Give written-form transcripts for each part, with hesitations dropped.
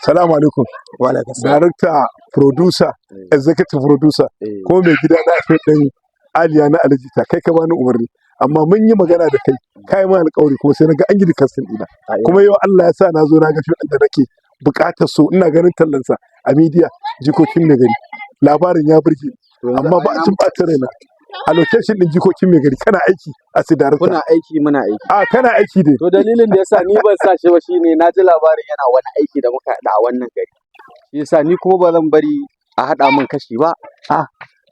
Salamu alaikum. Wa alaikum salam. Director, producer, executive producer, ko mai gida na fim ɗin Aliya na Ali Jita, kai ka bani umarni. Amma mun yi magana da kai, kai ma alƙawari, kuma sai na ga an yi casting ɗina. Kuma yau Allah ya sa na zo na ga fim ɗin da nake buƙatar, so ina ganin tallansa a media, Jikokin Mai Gari. Labarin ya burge ni, amma ba a cin ɓacin raina. A location ɗin Jikokin Mai Gari kana aiki a si director. Kuna aiki, muna aiki. A kana aiki dai. To, dalilin da yasa ni ban sa shi ba shine na ji labarin yana wani aiki da muka haɗa a wannan gari. Shi yasa ni kuma ba zan bari a haɗa min kashi ba.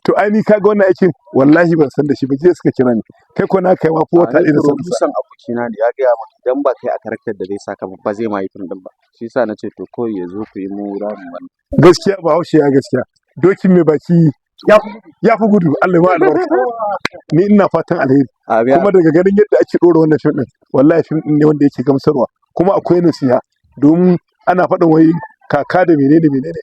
To, ai ni kaga wannan aikin wallahi ban san da shi ba, jiya suka kira ni. Kai ko na kai ma fi wata A ni ɗaya da sanin sa. Producer abokina ne ya gaya min idan ba kai a character da zai saka ba, ba zai ma yi fim ɗin ba. Shi yasa na ce to, kawai ya zo ku yi mu ramu wannan. Gaskiya, Bahaushe ya gaskiya. Dokin mai baki ya fi gudu. Allah ya ma albarka. Ni ina fatan alheri. Amin. Kuma daga ganin yadda ake ɗora wannan fim ɗin, wallahi fim ɗin ne wanda yake gamsarwa. Kuma akwai nasiha, domin ana faɗin wai kaka da menene menene.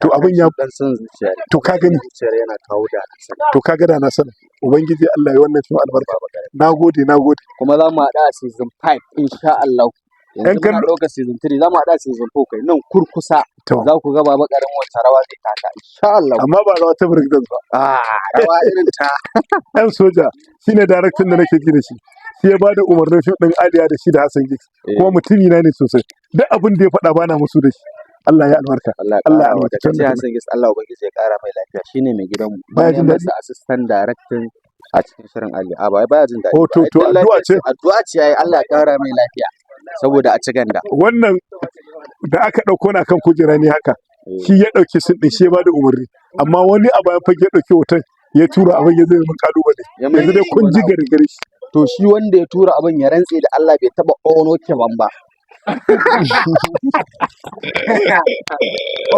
To, abin ya dan son zuciya ne. To, ka gani. Zuciyar yana kawo da na sani. To, ka ga da na sani. Ubangiji Allah ya wannan fim albarka. Na gode, na gode. Kuma za mu haɗu a season 5 insha Allah. ‘Yan Yanzu muna ɗaukar season 3, za mu haɗu a season 4, kai nan kurkusa. To. Za ku ga Baba Ƙaramin wata rawa zai taka insha Allah. Amma ba rawa ta break dance ba. Ah, rawa irin ta. Ɗan Soja shine daraktan da nake ji da shi. Shi ya bada umarnin fim ɗin Aliya da shi da Hassan Giggs. Kuma mutumi na ne sosai. Duk abin da ya faɗa bana musu da shi. Allah ya albarka. Allah ya Allah ya ƙara wa albarkaci da kace wannan. Hassan Giggs, Allah ubangiji ya ƙara mai lafiya, shine mai gidanmu. Baya Ni jin ne daɗi? masa assistant directing a cikin shirin Ali. A ba baya jin daɗi Oh, ba. to Ai, to dan addu'a lafiyar ce. Addu'a ce ai, Allah ya ƙara mai lafiya saboda a ci ganda. Wannan da aka ɗauko na kan kujera ne haka. Shi ya ɗauki scene ɗin, shi ya bada umarni. Amma wani a bayan fage ya ɗauki hoton ya tura, abin ya zai min ƙalubale. Ya mai Yanzu da dai shi kun wani ji abu. gari gari shi. To, shi wanda ya tura abin ya rantse da Allah bai taɓa ono keban ba.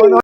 Ono.